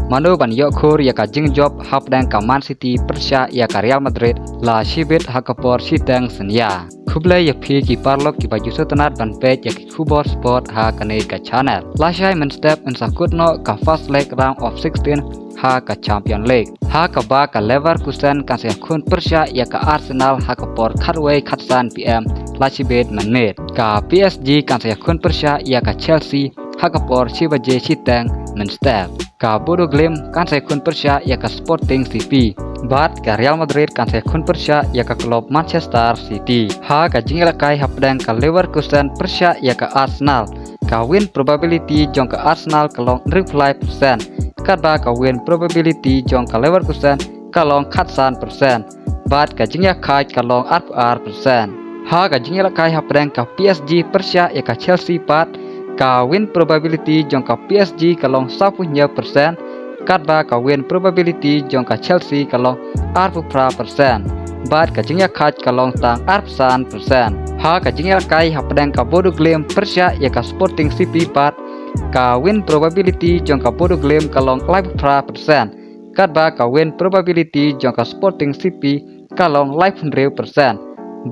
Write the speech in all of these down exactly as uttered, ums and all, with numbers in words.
Mano ban ïoh khur ïa ka jingjop hapdeng ka Man City pyrshah ïa ka Real Madrid la shibit ha ka por shiteng synñia. Khublei ïa phi ki paralok kiba ju sngewtynnat ban peit ïa ki khubor sport ha kane ka channel. Lashai mynstep yn sa kut noh ka first leg round of sixteen ha ka Champion League, ha kaba ka Leverkusen kan sa ïakhun pyrshah ïa ka Arsenal ha ka por khatwei khatsan P M la shibit mynmiet. Ka P S G kan sa ïakhun pyrshah ïa ka Chelsea ha ka por shi baje shiteng mynstep. Ka Bodo Glimt kan sa ïakhun pyrshah ïa ka Sporting C P, bad ka Real Madrid kan sa ïakhun pyrshah ïa ka klub Manchester City. Ha ka jingïalehkai hapdeng ka Leverkusen pyrshah ïa ka Arsenal, ka win probability jong ka Arsenal ka long hynriewphew lai percent, katba ka win probability jong ka Leverkusen ka long khatsan percent, bad ka jingïakhaid ka long arphew ar percent. Ha ka jingïalehkai hapdeng ka P S G pyrshah ïa ka Chelsea pat, ka win probability jong ka P S G ka long sawphew hynñiew percent, katba ka win probability jong ka Chelsea ka long arphew phra percent, bad ka jingïakhaid ka long tang arphew san percent. Ha ka jingïalehkai hapdeng ka Bodo Glimt pyrshah ïa ka Sporting C P pat, ka win probability jong ka Bodo Glimt ka long laiphew phra percent, katba ka win probability jong ka Sporting C P ka long laiphew hynriew percent,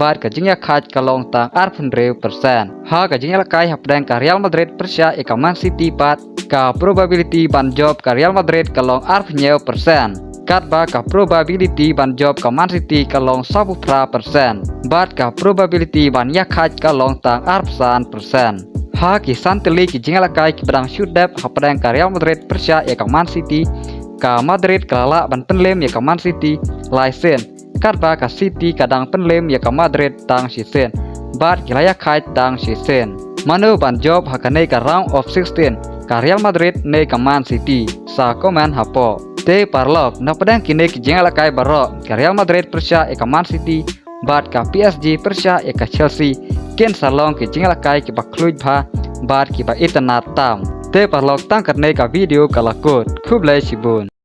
bad ka jingïakhaid ka long tang arphew hynriew percent. Ha ka jingïalehkai hapdeng ka Real Madrid pyrshah ïa ka Man City pat, ka probability ban jop ka Real Madrid ka long arphew hynñiew percent, katba ka probability ban jop ka Man City ka long sawphew phra percent, bad ka probability ban ïakhaid ka long tang arphew san percent. Ha ki san tylli ki jingïalehkai kiba dang shu dep hapdeng ka Real Madrid pyrshah ïa ka Man City, ka Madrid ka la lah ban pynlem ïa ka Man City lai sien, katba ka City ka dang pynlem ïa ka Madrid tang shisien, bad ki la ïakhaid tang shisien. Mano ban jop ha kane ka round of sixteen, ka Real Madrid ne ka Man City? Sa comment hapoh. Te paralok, na pdeng kine ki jingïalehkai baroh, ka Real Madrid pyrshah ïa ka Man City bad ka P S G pyrshah ïa ka Chelsea, kin sa long ki jingïalehkai kiba khluit bha bad kiba itynnad tam. Te paralok, tang katne ka video ka la kut. Khublei shibun.